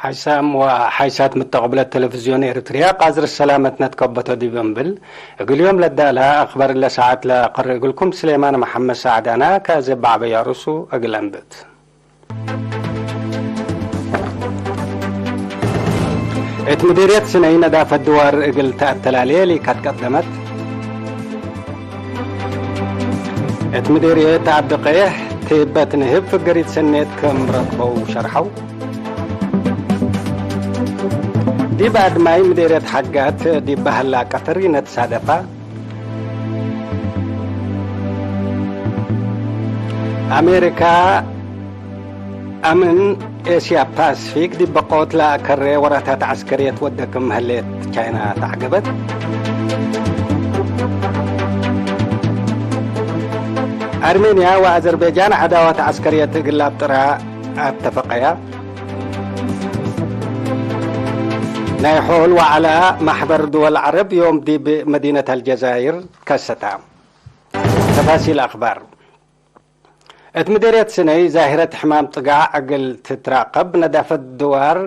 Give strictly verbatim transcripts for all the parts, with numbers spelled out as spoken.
ሓይሳም ወሓይሳት ምተቅብለት ቴሌቪዝዮን ኤሪትርያ፣ ቃዝር ሰላመት ነትከበቶ ዲብ እንብል፣ እግል ዮም ለዳላ አክባር ለሰዓት ለአቀርእ እግልኩም ስሌማን መሐመድ ሳዕዳና፣ ከዘ በዐበያ ርእሱ እግል አንብት። እት ምዴርየት ስነይ ነዳፈት ድዋር እግል ተአተላሌ ሊካት ቀደመት። እት ምዴርየት አብድ ቀየሕ ቴበት ንህብ ፍገሪት ሰኔት ክም ረክበው ሸርሐው። ዲብ አድማይ ምዴርየት ሐጋት ዲብ በህላ ቀተር ኢነትሳደፋ። አሜሪካ አምን ኤስያ ፓስፊክ ዲብ በቆት ለአከሬ ወራታት ዐስከርየት ወደ ክም ህሌት ቻይና ተዐገበት። አርሜንያ ወአዘርቤጃን ዐዳወት ዐስከርየት እግል አብጥራ አተፈቀያ። ናይ ሖል ወዐላ ማሕበር ድወል ዐረብ ዮም ዲብ መዲነት አልጀዛይር ከሰታ። ተፋሲል አክባር። እት ምዴርየት ስነይ ዛሂረት ሕማም ጥጋዕ እግል ትትራቀብ ነዳፈት ድዋር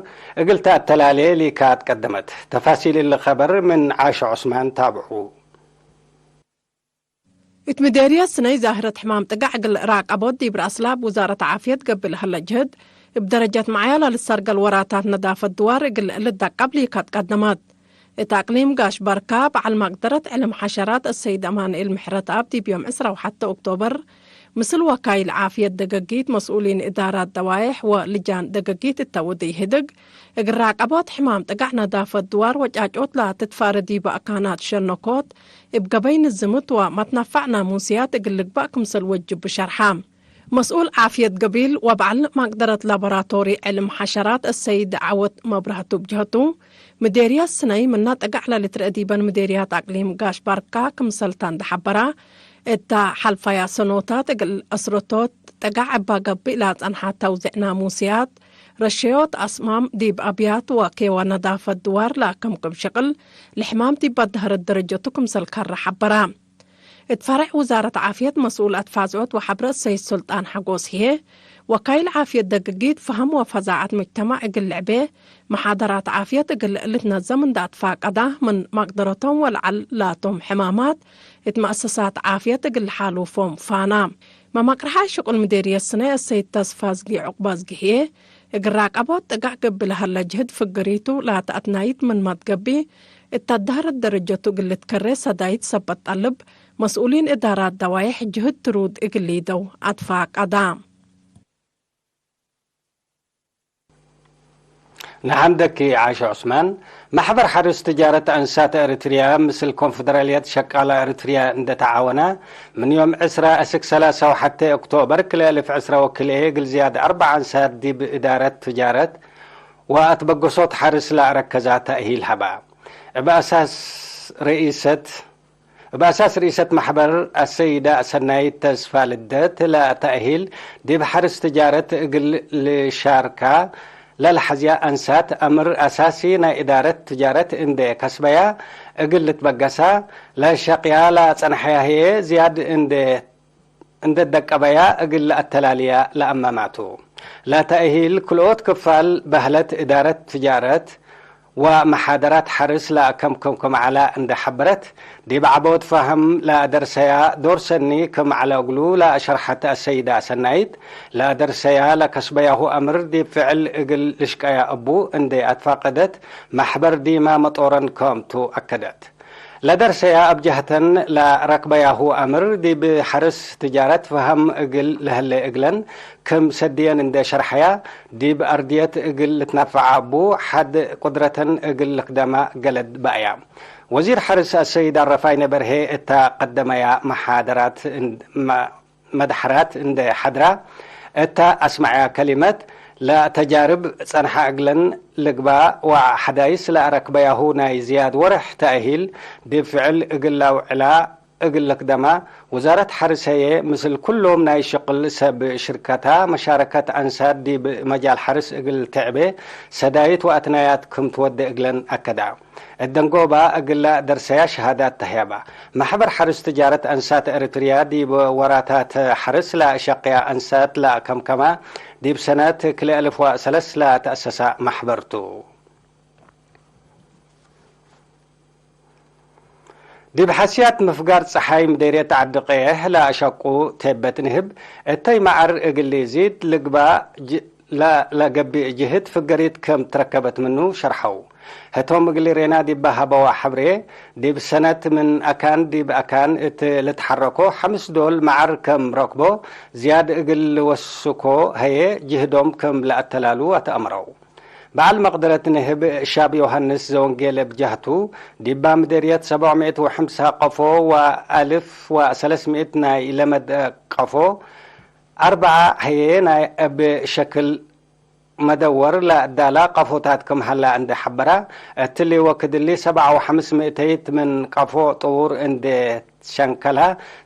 እግል ተአተላሌ ሊካት ቀደመት። ተፋሲል እሊ ከበር ምን ዓሽ ዑስማን ታብዑ። እት ምዴርየት ስነይ ዛህረት ሕማም ጥጋዕ እግል ራቀቦት ዲብ ረአስላብ ውዛረት ዓፍየት ገብእ ለሀለ ጅህድ፣ እብ ደረጀት መዓያ ለልሰርገል ወራታት ነዳፈት ድዋር እግል ልደቀብ ሊካት ቀደመት። እት አቅሊም ጋሽ ባርካ በዐል መቅደረት ዕልም ሐሸራት አሰይድ አማንኤል ምሕረተአብ ዲብ ዮም ዕስራ ወሐተ ኦክቶበር፣ ምስል ወካይል ዓፍየት ደገጊት፣ መስኡሊን እዳራት ደዋይሕ ወልጃን ደገጊት እተ ወደይ ህድግ፣ እግል ራቀቦት ሕማም ጥጋዕ ነዳፈት ድዋር ወጫጮት ለትትፋረ ዲበ አካናት ሸነኮት፣ እብ ገበይ ንዝምት ወመትነፋዕ ናሙስያት እግል ልግባእ ክምሰል ወጅቡ ሸርሐ። መስኡል ዓፍየት ገቢል ወበዐል መቅደረት ላቦራቶሪ ዕልም ሐሸራት አሰይድ ዐወት መብራህቱ እብ ጀህቱ፣ ምዴርያት ስነይ ምነ ጥጋዕ ለልትርኤ ዲበን ምዴርያት አቅሊም ጋሽ ባርካ ክምሰልታ እንዴ ሐበራ፣ እተ ሐልፈያ ሰኖታት እግል አስረቶት ጥጋዕ እባ ገብእ ለአጸንሐ ተውዜዕ ናሙስያት፣ ረሸዮት አስማም ዲብ አብያት ወኬወ ነዳፈት ድዋር ለአከምክም ሽቅል፣ ለሕማም ዲብ አድሀረት ደረጀቱ ክምሰል ከረ ሐበራ። እት ፈሬዕ ውዛረት ዓፍየት መስኡል አትፋዝዖት ወሐብረት ሰይድ ሱልጣን ሐጎስ ህዬ፣ ወካይል ዓፍየት ደግጊት፣ ፈሀም ወፈዛዐት ሙጅተማዕ እግል ልዕቤ፣ መሓደራት ዓፍየት እግል ልትነዘም እንዴ አትፋቀዳ፣ ምን መቅደረቶም ወለዐል ላቶም ሕማማት እት መአሰሳት ዓፍየት እግል ለሓሉፎም ፋና። መመቅርሓይ ሽቁል ምዴርየት ስነ አሰይድ ተስፋዝጊ ዑቅባዝጊ ህዬ፣ እግል ራቀቦት ጥጋዕ ገብእ ለሀለ ጅህድ ፍግሪቱ ላተ አትናይት ምንመ ትገብእ፣ እት አድሀረት ደረጀቱ እግል ልትከሬ ሰዳይት ሰበት ጠልብ፣ መስኡሊን እዳራት ደዋይሕ ጅህድ ትሩድ እግል ሊደው አትፋቀዳ። ነሐምደኪ ዓሸ ዑስማን። ማሕበር ሐርስ ትጃረት አንሳት ኤሪትርያ ምስል ኮንፈደራልየት ሸቃላ ኤሪትርያ እንዴ ተዓወነ፣ ምን ዮም ዕስራ እስክ ሰላሳ ወሐቴ ኦክቶበር ክልኤ እልፍ ዕስራ ወክልኤ፣ እግል ዝያድ አርበዕ አንሳት ዲብ እዳረት ትጃረት ወአትበገሶት ሐርስ ለአረከዛ ተእሂል ሀባ። እብ አሳስ ርኢሰት፣ እብ አሳስ ርኢሰት ማሕበር አሰይዳ ሰናይት ተስፋ ልደት፣ ለተእሂል ዲብ ሐርስ ትጃረት እግል ልሻርካ ለልሐዝያ አንሳት፣ አምር አሳሲ ናይ እዳረት ትጃረት እንዴ ከስበያ እግል ልትበገሳ፣ ለሸቅያ ለጸንሐያ ህዬ ዝያድ እንዴ እንዴ ደቀበያ እግል ለአተላልያ ለአመማቱ። ለተእሂል ክልኦት ክፋል በህለት እዳረት ትጃረት ወመሓደራት ሐርስ ለአከምከም ክም ዐላ እንዴ ሐበረት፣ ዲብ ዐቦት ፈሀም ለአደርሰያ ዶር ሰኒ ክም ዐለ እግሉ ለአሸርሐት አሰይዳ ሰናይት፣ ለአደርሰያ ለከስበያሁ አምር ዲብ ፍዕል እግል ልሽቀያ እቡ እንዴ አትፋቀደት፣ ማሕበር ዲማ መጦረን ከምቱ አከደት። ለደርሰያ እብ ጀህተን ለረክበያሁ አምር ዲብ ሐርስ ትጃረት ፈሀም እግል ለህሌ እግለን ክም ሰድየን እንዴ ሸርሐያ፣ ዲብ አርድየት እግል ልትነፈዐ እቡ ሐድ ቁድረተን እግል ልክደማ ገለድ በአያ። ወዚር ሐርስ አሰይድ አረፋይነ በርሄ እተ ቀደመያ መሓደራት እንድ-፣ መ-፣ መድሐራት እንዴ ሐድራ እተ አስመዐያ ከሊመት፣ ለተጃርብ ጸንሐ እግለን ልግባእ ወሐዳይስ ለአረክበያሁ ናይ ዝያድ ወርሕ ተእሂል ዲብ ፍዕል እግል ለአውዕላ እግል ልክደማ፣ ውዛረት ሐርስ ህዬ ምስል ኩሎም ናይ ሽቅል ሰብ ሽርከታ፣ መሻረከት አንሳት ዲብ መጃል ሐርስ እግል ትዕቤ ሰዳይት ወአትናያት ክም ትወዴ እግለን አከዳ። እት ደንጎባ እግላ ደርሰያ ሸሃዳት ተህያባ። መሕበር ሐርስ ትጃረት አንሳት ኤረትርያ ዲብ ወራታት ሐርስ ለአሸቅያ አንሳት ለአከምከማ፣ ዲብ ሰነት ክልኤ አልፍ ወሰለስ ለተአሰሳ መሕበር ቱ። ዲብ ሐስያት ምፍጋር ጸሓይ ምዴርየት ዐዲ ቀየሕ ለአሸቁ ቴበት ንህብ፣ እተይ መዐር እግል ሊዚድ ልግባእ ጅ-፣ ለ-፣ ለገብእ ጅህድ ፍገሪት ከም ትረከበት ምኑ ሸርሐው። ህቶም እግል ሬና ዲበ ሀበዋ ሐብሬ፣ ዲብ ሰነት ምን አካን ዲብ አካን እት ልትሐረኮ ሐምስ ዶል መዐር ከም ረክቦ፣ ዝያድ እግል ልወስኮ ሀዬ ጅህዶም ከም ለአተላሉ አትአምረው። በዐል መቅደረት ንህብ ሻብ ዮሐንስ ዘወንጌል እብ ጀህቱ፣ ዲባ ምዴርየት ሰብዕ ምእት ወሐምሳ ቀፎ ወአልፍ ወሰለስ ምእት ናይ ለመድ ቀፎ፣ አርበዓ ህዬ ናይ እብ ሸክል መደወር ለአዳላ ቀፎታት ክም ሀላ እንዴ ሐበራ፣ እትሊ ወክድሊ ሰብዓ ወሐምስ ምእተይት ምን ቀፎ ጥዉር እንዴ ሸንከላ፣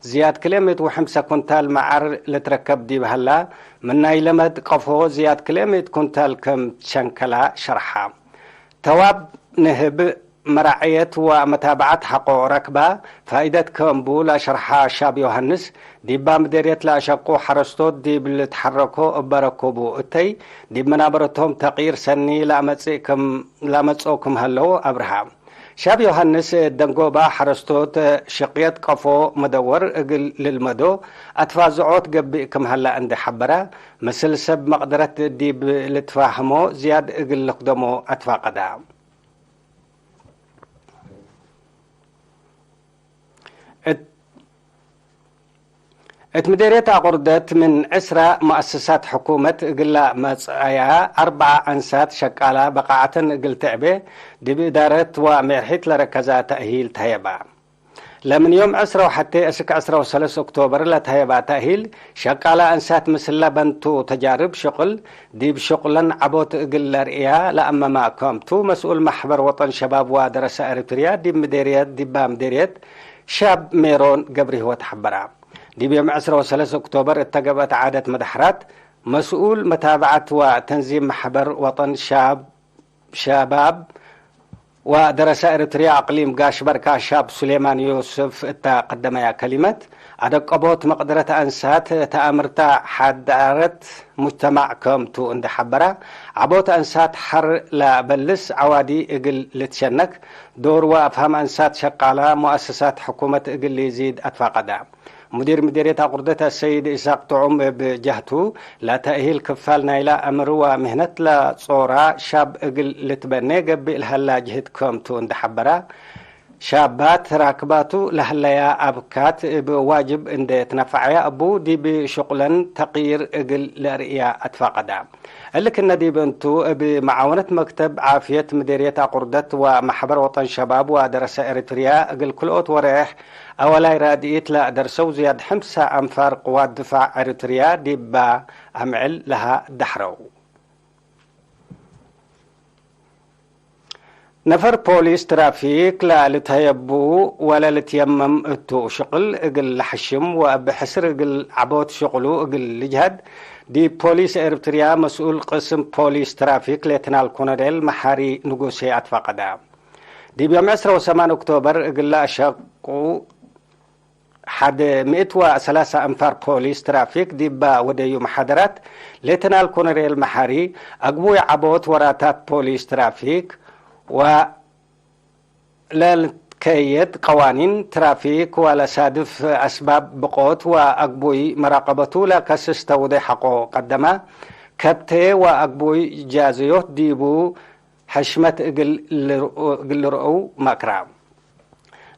ዝያድ ክልኤ ምእት ወሐምሰ ኩንታል መዓር ልትረከብ ዲብ ሀላ፣ ምን ናይ ለመድ ቀፎ ዝያድ ክልኤ ምእት ኩንታል ከም ሸንከላ ሸርሓ። ተዋብ ንህብ መራዕየት ወመታብዐት ሐቆ ረክባ፣ ፋኢደት ከእምቡ ለሸርሓ ሻብ ዮሐንስ፣ ዲባ ምዴርየት ለአሸቁ ሐረስቶት ዲብ ልትሐረኮ እበ ረኮቡ እተይ፣ ዲብ መናበረቶም ተቅይር ሰኒ ለአመጽእ ክም፣ ለአመጽኦ ክም ሀለው አብርሃ። ሻብ ዮሐንስ ደንጎባ ሐረስቶት ሽቅየት ቀፎ መደወር እግል ልልመዶ አትፋዝዖት ገብእ ክም ሀላ እንዴ ሐበረ፣ ምስል ሰብ መቅደረት ዲብ ልትፋህሞ ዝያድ እግል ልክደሞ አትፋቀዳ። እት፣ እት ምዴርየት አቁርደት ምን ዕስራ መአሰሳት ሕኩመት እግላ መጽአያ አርበዓ አንሳት ሸቃላ በቃዐተን እግል ትዕቤ ዲብ እዳረት ወሜርሒት ለረከዛ ተእሂል ተህየባ። ለምን ዮም ዕስራ ወሐቴ እስክ ዕስራ ወሰለስ ኦክቶበር ለተህየባ ተእሂል፣ ሸቃላ አንሳት ምስለ በንቱ ተጃርብ ሽቅል፣ ዲብ ሽቅለን ዐቦት እግል ለርእያ ለአመማ ከምቱ፣ መስኡል መሕበር ወጠን ሸባብ ወደረሰ ኤሪትርያ ዲብ ምዴርየት፣ ዲባ ምዴርየት ሻብ ሜሮን ገብረሂወት ሐበራ። ዲብ ዮም ዕስራ ወሰለስ ኦክቶበር እተ ገብአት ዓደት መደሐራት፣ መስኡል መታብዐት ወተንዚም መሕበር ወጠን ሻብ፣ ሸባብ ወደረሰ ኤሪትርያ አቅሊም ጋሽ በርካ ሻብ ሱሌማን ዮስፍ እተ ቀደመያ ከሊመት፣ አደቀቦት መቅደረት አንሳት ተአምርታ ሐዳረት ሙጅተማዕ ከምቱ እንዴ ሐበራ፣ ዐቦት አንሳት ሐር ለበልስ ዐዋዲ እግል ልትሸነክ፣ ዶር ወአፍሃም አንሳት ሸቃላ ሙአሰሳት ሕኩመት እግል ሊዚድ አትፋቀዳ። ሙዲር ምዴርየት አቁርደት አሰይድ ኢሳቅ ጥዑም እብ ጀህቱ፣ ለተእሂል ክፋል ናይላ አምር ወምህነት ለጾራ ሻብ እግል ልትበኔ ገብእ ለሀላ ጅህድ ከምቱ እንዴ ሐበራ፣ ሻባት ራክባቱ ለሀለያ አብካት እብ ዋጅብ እንዴ ትነፈዐያ እቡ፣ ዲብ ሽቁለን ተቅይር እግል ለርእያ አትፋቀዳ። እሊ ክነ ዲብ እንቱ፣ እብ መዓወነት መክተብ ዓፍየት ምዴርየት አቁርደት ወመሕበር ወጠን ሸባብ ወደረሰ ኤሪትርያ፣ እግል ክልኦት ወሬሕ አወላይ ራድኢት ለደርሰው ዝያድ ሐምሳ አንፋር ቅዋት ድፋዕ ኤሪትርያ ዲባ አምዕል ለሀ ደሕረው። ነፈር ፖሊስ ትራፊክ ለልትሀየቡ ወለልትየመም እቱ ሽቅል እግል ለሐሽም ወእብ ሕስር እግል ዐቦት ሽቅሉ እግል ልጅሀድ፣ ዲብ ፖሊስ ኤርትርያ መስኡል ቅስም ፖሊስ ትራፊክ ሌተናል ኮሎኔል መሓሪ ንጉሴ አትፋቀዳ። ዲብ ዮም ዕስራ ወሰማን ኦክቶበር እግል ለአሸቁ ሐድ ምእት ወሰላሳ አንፋር ፖሊስ ትራፊክ ዲባ ወደዩ መሓደራት፣ ሌተናል ኮሎኔል መሓሪ፣ አግቡይ ዐቦት ወራታት ፖሊስ ትራፊክ ወለልትከየድ ቀዋኒን ትራፊክ ወለሳድፍ አስባብ ብቆት ወአግቡይ መራቀበቱ ለከስስ ተውዴ ሐቆ ቀደመ። ከብቴ ወአግቡይ ጃዘዮት ዲቡ ሕሽመት እግል ልርኡ፣ እግል ልርአው መክራ።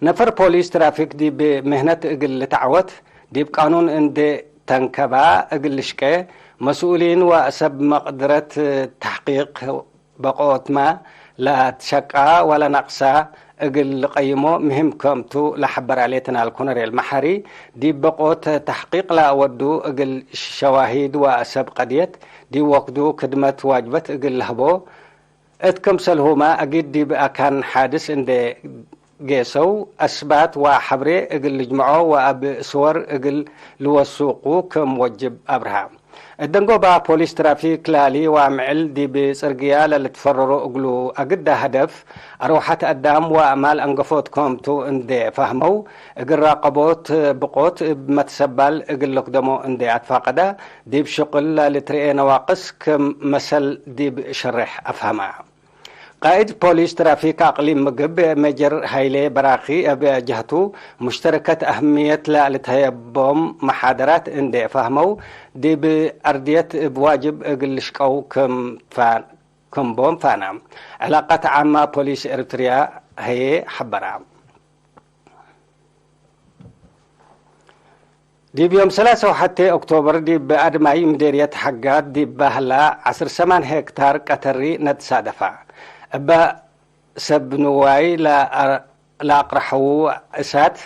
ነፈር ፖሊስ ትራፊክ ዲብ ምህነት እግል ልትዐወት፣ ዲብ ቃኑን እንዴ ተንከባ እግል ልሽቄ፣ መስኡሊን ወሰብ መቅደረት ተሕቂቅ በቆትመ ለትሸቃ ወለነቅሳ እግል ልቀይሞ ምህም ከምቱ ለሐበረ ሌተናል ኮሎኔል መሓሪ፣ ዲብ በቆት ተሕቂቅ ለአወዱ እግል ሸዋሂድ ወሰብ ቀድየት ዲብ ወክዱ ክድመት ዋጅበት እግል ለህቦ፣ እት ክምሰልሁመ፣ አጊድ ዲብ አካን ሓድስ እንዴ ጌሰው፣ አስባት ወሐብሬ እግል ልጅምዖ ወአብ ስወር እግል ልወሱቁ ክም ወጅብ አብርሃ። እደንጎባ ፖሊስ ትራፊክ ላሊ ወአምዕል ዲብ ጽርግያ ለልትፈረሮ እግሉ አግዳ ሀደፍ፣ አርወሐት አዳም ወአማል አንገፎት ኮምቱ እንዴ ፈህመው፣ እግል ራቀቦት ብቆት እብ መትሰባል እግል ልክደሞ እንዴ አትፋቀዳ፣ ዲብ ሽቅል ለልትርኤ ነዋቅስ ክም መሰል ዲብ ሸሬሕ አፍሀማ። ቃእድ ፖሊስ ትራፊክ አቅሊም ምግብ ሜጀር ሀይሌ በራኺ እብ ጀህቱ፣ ሙሽተረከት አህምየት ለልትሀየቦም መሓደራት እንዴ ፈህመው፣ ዲብ አርድየት እብ ዋጅብ እግል ልሽቀው ክም ፋ-፣ ክም ቦም ፋና። ዕላቀት ዓማ ፖሊስ ኤሪትርያ ህዬ ሐበራ። ዲብ ዮም ሰላሳ ወሐቴ ኦክቶበር ዲብ አድማይ ምዴርየት ሐጋት ዲብ በህላ ዐስር ሰማን ሄክታር ቀተሪ ነትሳደፋ። እበ ሰብ ንዋይ ለአ-፣ ለአቅረሐዉ እሳት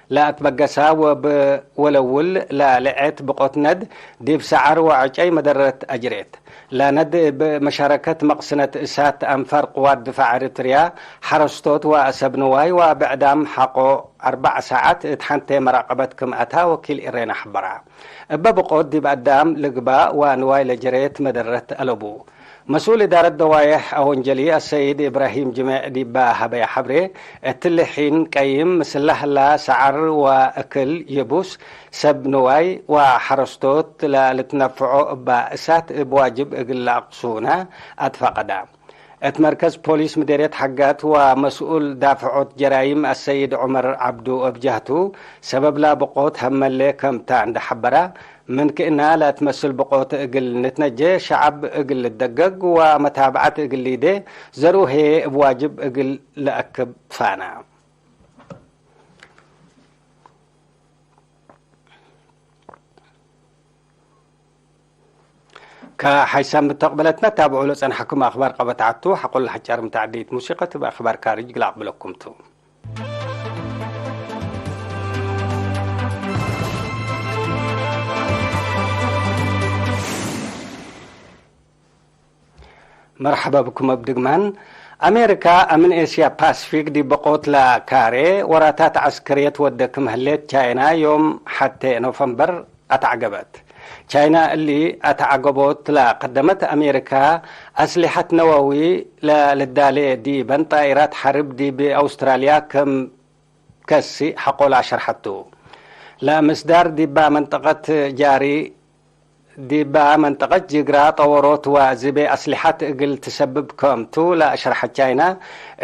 ለአትበገሳ ወብ-፣ ወለውል ለልዔት ብቆት ነድ ዲብ ሰዐር ወዐጨይ መደረት አጅሬት። ለነድ እብ መሻረከት መቅስነት እሳት አንፋር ቅዋት ድፋዕ ኤሪትርያ፣ ሐረስቶት ወሰብ ንዋይ ወብዕዳም ሐቆ አርበዕ ሳዐት እት ሐንቴ መራቀበት ክም አታ ወኪል ኤሬና ሐበራ። እበ ብቆት ዲብ አዳም ልግባእ ወንዋይ ለጀሬት መደረት አለቡ። መስኡል እዳረት ደዋየሕ አወንጀሊ አሰይድ እብራሂም ጅሜዕ ዲባ ሀበየ ሐብሬ፣ እትሊ ሒን ቀይም ምስለ ህላ ሰዐር ወእክል የቡስ ሰብ ንዋይ ወሐረስቶት ለልትነፍዖ እባ እሳት እብ ዋጅብ እግል ለአቅሱነ አትፋቀዳ። እት መርከዝ ፖሊስ ምዴርየት ሐጋት ወመስኡል ዳፍዖት ጀራይም አሰይድ ዑመር ዐብዱ እብ ጀህቱ፣ ሰበብ ላብቆት ሀመሌ ከምታ እንደ ሐበራ፣ ምን ክእና ለትመስል ብቆት እግል ንትነጄ፣ ሸዐብ እግል ልደገግ ወመታብዐት እግል ሊዴ ዘርኡ ህዬ እብ ዋጅብ እግል ለአክብ ፋና። ከሐይሳም ምተቅበለትነ ታብዑ ለጸንሐኩም አክባር ቀበት ዐቱ፣ ሐቆ ለሐጫር ምተዐደይት ሙሲቀት እብ አክባር ካርጅ ግል አቅብለኩም ቱ። መርሐባ ብኩም እብ ድግማን። አሜሪካ፣ አምን ኤስያ ፓሲፊክ ዲብ በቆት ለካሬ ወራታት ዐስከርየት ወደ ክም ህሌት ቻይና ዮም ሐቴ ኖፈምበር አትዐገበት። ቻይና እሊ አትዐገቦት ለቀደመት አሜሪካ፣ አስሊሐት ነወዊ ለልዳሌ ዲበን ጣኢራት ሐርብ ዲብ አውስትራልያ ክም ከሲ ሐቆ ለአሸርሐቱ። ለምስዳር ዲባ መንጠቀት ጃሪ ዲባ መንጠቀት ጅግራ ጠወሮት ወዝቤ አስሊሐት እግል ትሰብብ ከምቱ ለአሸርሐት ቻይና፣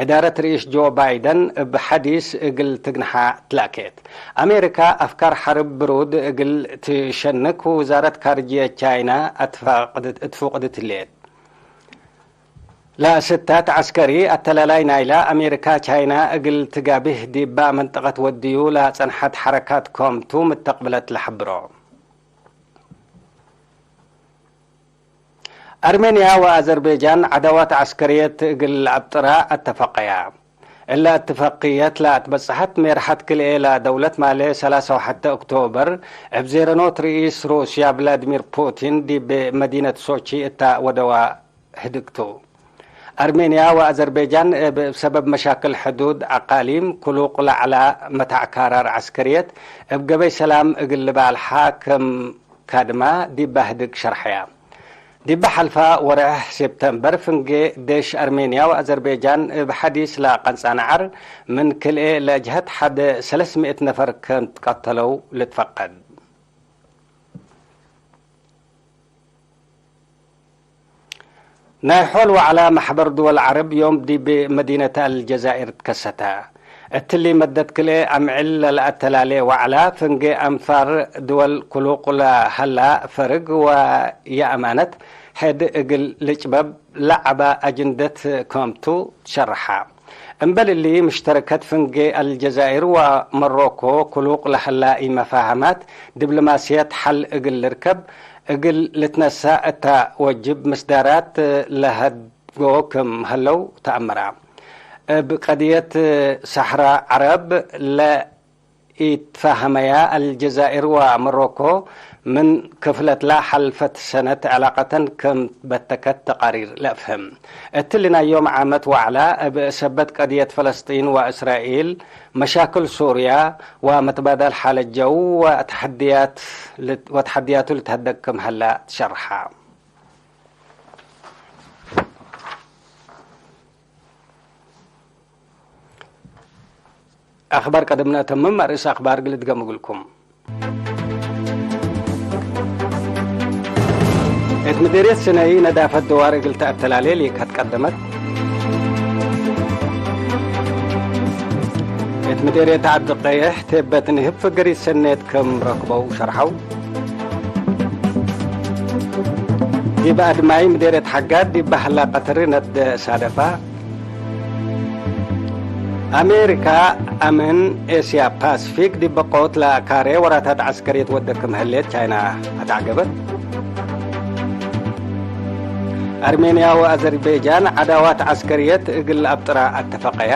ዕዳረት ርኢስ ጆ ባይደን እብ ሐዲስ እግል ትግንሓ ትላኬት። አሜሪካ አፍካር ሐርብ ብሩድ እግል ትሸንክ ውዛረት ካርጅየት ቻይና አትፋቅድት-፣ እትፉቅድት ህሌት። ለስታት ዐስከሪ አተላላይ ናይላ አሜሪካ ቻይና እግል ትጋብህ ዲባ መንጠቀት ወድዩ ለጸንሐት ሐረካት ከምቱ ምተቅብለት ለሐብሮ። አርሜንያ ወአዘርቤጃን ዐዳዋት ዐስከርየት እግል ለአብጥራ አተፈቀያ። እለ እትፈቅየት ለአትበጸሐት ሜርሐት ክልኤ ለደውለት ማሌ ሰላሳ ወሐተ ኦክቶበር፣ እብ ዜረኖት ርኢስ ሩስያ ቭላድሚር ፑቲን ዲብ መዲነት ሶቺ እታ ወደዋ ህድግቱ። አርሜንያ ወአዘርቤጃን እብ ሰበብ መሻክል ሕዱድ አቃሊም ክሉቅ ለዐላ መታዕ ካራር ዐስከርየት እብ ገበይ ሰላም እግል ልባልሓ ክም ካድማ ዲባ ህድግ ሸርሐያ። ዲባ ሐልፋ ወርሕ ሴፕተምበር ፍንጌ ዴሽ አርሜንያ ወአዘርቤጃን እብ ሐዲስ ለቀንጻ ነዐር ምን ክልኤ ለጅሀት ሐደ ሰለስ ምእት ነፈር ከም ትቀተለው ልትፈቀድ። ናይ ሖል ወዐላ መሕበር ድወል ዐረብ ዮም ዲብ መዲነት አልጀዛይር ትከሰተ። እትሊ መደት ክልኤ አምዕል ለለአተላሌ ወዐላ፣ ፍንጌ አንፋር ድወል ክሉቅ ለሀላ ፈርግ ወየአማነት ሕድ እግል ልጭበብ ለዐበ አጅንደት ከምቱ ትሸርሐ። እምበል እሊ፣ ምሽተረከት ፍንጌ አልጀዛይር ወመሮኮ ክሉቅ ለሀላ ኢመፋሀማት ዲብሎማስየት ሐል እግል ልርከብ እግል ልትነሳእ እተ ወጅብ ምስዳራት ለሀድጎ ክም ሀለው ተአመረ። እብ ቀድየት ሰሕራ ዐረብ ለኢትፋሀመያ አልጀዛይር ወመሮኮ፣ ምን ክፍለትላ ሐልፈት ሰነት ዕላቀተን ከም በተከት ተቃሪር ለአፍህም። እትሊ ናይ ዮም ዓመት ወዕላ እብ ሰበት ቀድየት ፈለስጢን ወእስራኤል፣ መሻክል ሱርያ ወመትባዳል ሓለት ጀው ወተሐድያት ልት-፣ ወተሐድያቱ ልትሀደግ ክም ሀላ ትሸርሐ። አክባር ቀደም ነአተምም፣ አርእስ አክባር እግል እድገም እግልኩም። እት ምዴርየት ስነይ ነዳፈት ደዋር እግል ተአተላሌ ሊከት ቀደመት። እት ምዴርየት ዐዲ ቀየሕ ቴበት ንህብ ፍገሪት ሰኔት ክም ረክበው ሸርሐው። ዲብ አድማይ ምዴርየት ሐጋር ዲብ በህላ ቀትሪ ነደ ሳደፋ። አሜሪካ አምን ኤስያ ፓስፊክ ዲብ በቆት ለአካሬ ወራታት ዐስከርየት ወደ ክም ህሌት ቻይና አትዐገበት። አርሜንያ ወአዘርቤጃን ዐዳዋት ዐስከርየት እግል አብጥራ አተፈቀያ።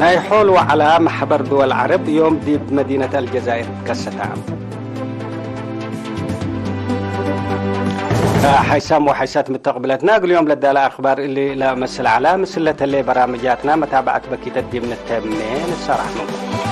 ናይ ሖል ወዐላ መሕበር ድወል ዐረብ ዮም ዲብ መዲነት አልጀዛይር ከሰታ። ከሐይሳም ወሐይሳት ምተቅብለትና፣ እግል ዮም ለዳለ አክባር እሊ ለመስል ዐላ፣ ምስል ለተሌ በራምጃትና መታብዐት በኪተት ዲብ ንተሜ ንሰራሕ ምንኩም።